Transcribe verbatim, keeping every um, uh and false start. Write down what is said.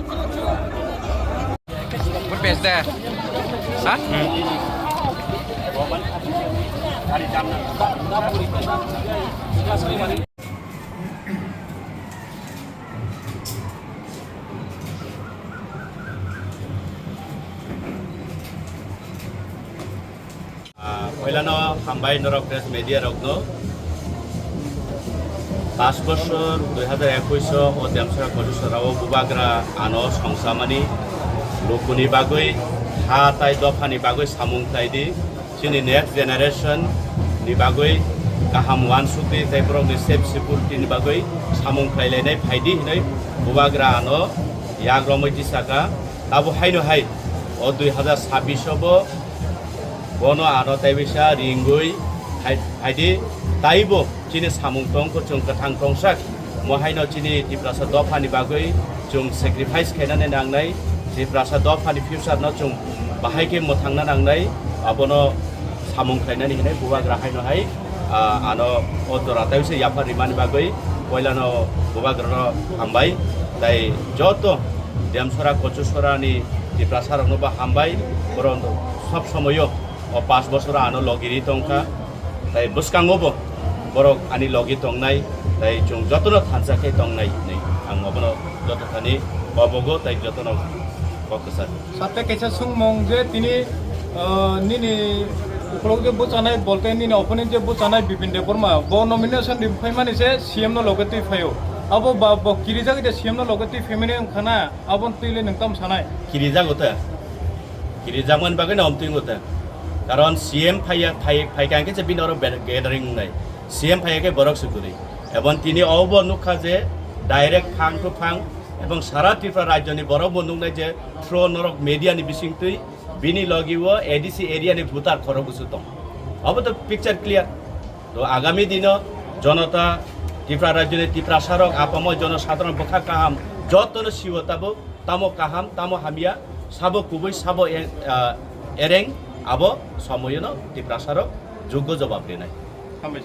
Good best there. Huh? Ah, poilano hambai norok press media rokno. Pas bosor dui hazar ekush o Demsora Kochusora o bubagra ano songsamani lukuni bagwi ha tai dophani bagwi samung khlai di. Chini next generation ni bagwi kaham uansuk di tei borokni safe security ni bagwi samung khlai lainai phai di hinwi bubagra ano yak romwi tisaka. Abo haino hai o dui hazar sabbish o bo bono ano tei bisa ringwi hai, hai di taibo chini samung tongkho chwng kwthang tongsak. Mo haino chini Tiprasa dophani bagwi chwng sacrifice khainani nangnai, Tiprasa dophani future no chwng bahai khe mwthangna nangnai, abono samung khlainani hinwi bubagra haino hai, ah, ano o jora tei se yaphar rimani bagwi poilano bubagrano hambai, tei joto Demsora Kochusora ni Tiprasa rokno bo hambai, borok sob somoyo o pas bosoro ano logiri tongkha. Tai bwskango bo borok ani logi tongnai, tai chwng jotono thansa khe tongnai hinwi ang obono joto thani kobogo tai jotono kok kwchar. Sate kaisa swngmung je tini, ah, nini ukolog je bwchanai bolte nini opponent je bwchanai Bipin Debbarma bo nomination ri phaimani se C M no loge twi phaio. Abo ba bo kirijak de C M no loge twi phaimani wngkha na, abo twi le nwng tam sanai? Kirijago ta. Kirijakmani bagwi no omtwi wngkha ta. Karon C M phaiya, phai, phaikha hwnkhe se bini oro be-, gathering wngnai. C M phaiya khe borok se kwrwi. Ebong tini obo nukha je direct phang to phang ebong sara Tripura rajyoni borok bo nuknai je through norok media ni bisingtwi bini logi o A D C area ni voter khorok bwswk tong. Obo to picture clear. To agami dino jonota Tripura rajyoni Tiprasa rok apamo jonosadharon bwkha kaham jotono siwo tabuk. Tamo kaham, tamo hamya, sabo kubui, sabo e-, ah, ereng, abo somoyono Tiprasarok juggo jobab rinai. Hambai.